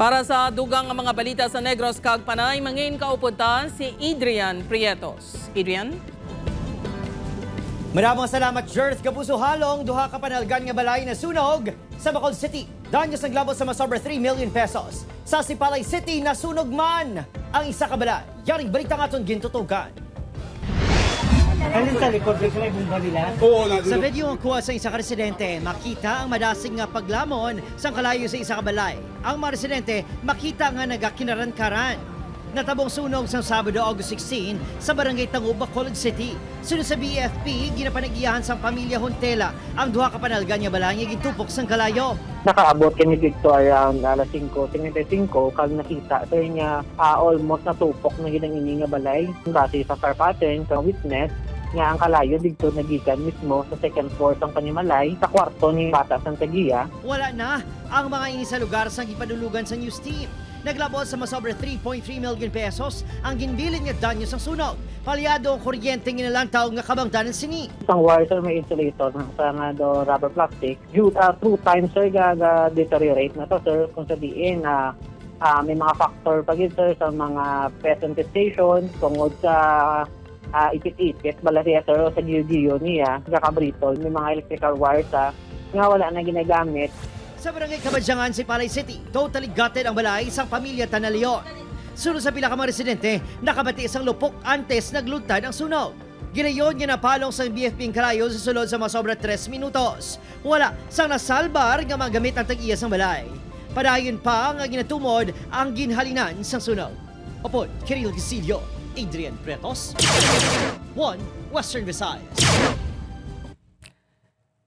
Para sa dugang nga mga balita sa Negros kag Panay, mangin kaupod ta si Adrian Prietos. Adrian? Maraming salamat, Jerth. Kapuso, halong duha ka panalgan nga balay nasunog sa Bacolod City. Danyos naglabot sa mas over 3 million pesos. Sa Sipalay City, nasunog man ang isa ka balay. Yaring balita nga aton gintutukan. Alin sa likod? Sa may bumba nila? Oo, Sa video ang kuha sa isa ka residente, makita ang madasig nga paglamon sang kalayo sa isa ka balay. Ang mga residente makita nga nagakinarankaran. Natabong sunog sa Sabado, August 16 sa Barangay Tango, Bacolod City. Sunod sa BFP, ginapanagiyahan sang pamilya Hontela ang duha ka panalgan nga balay nga gintupok sang kalayo. Nakaabot kami dito around alas 5:55 kag nakita sir nga almost natupok na gid ang ini nga balay. Base sa fire pattern sa witness nga ang kalayo didto nagikan mismo sa second floor sang panimalay sa kwarto ni bata sang tagiya. Wala na ang mga ini sa lugar sang gipadulugan sa news team. Naglabot sa mas over 3.3 million pesos ang ginbilin nga danyo sang sunog. Palyado ang kuryente ginalantaw nga kabangdanan sini. Isang wire sir, may insulator sa nga do rubber plastic. Due through time sir ga deteriorate na to sir, kung sabihin na may mga factor pa gid sir sa mga pest infestation tungod sa ipit-ipit bala siya sir o sa giyo niya kakabrito, may mga electrical wires nga wala na ginagamit. Sa Barangay Cabadyangan, Sipalay City, totally gutted ang balay sang pamilya Tanaleon. Sunod sa pila ka mga residente, nakabati isang lupok antes naglugtad ang sunog. Ginayon nga napalong sa BFP ang kalayo sa sulod sa mga sobra 3 minutos. Wala sang nasalbar nga magamit ang tag-iya sang balay. Padayon pa nga ginatumod ang ginhalinan sang sunog. Upod, Kiril Gisilio, Adrian Pretos, 1 Western Visayas.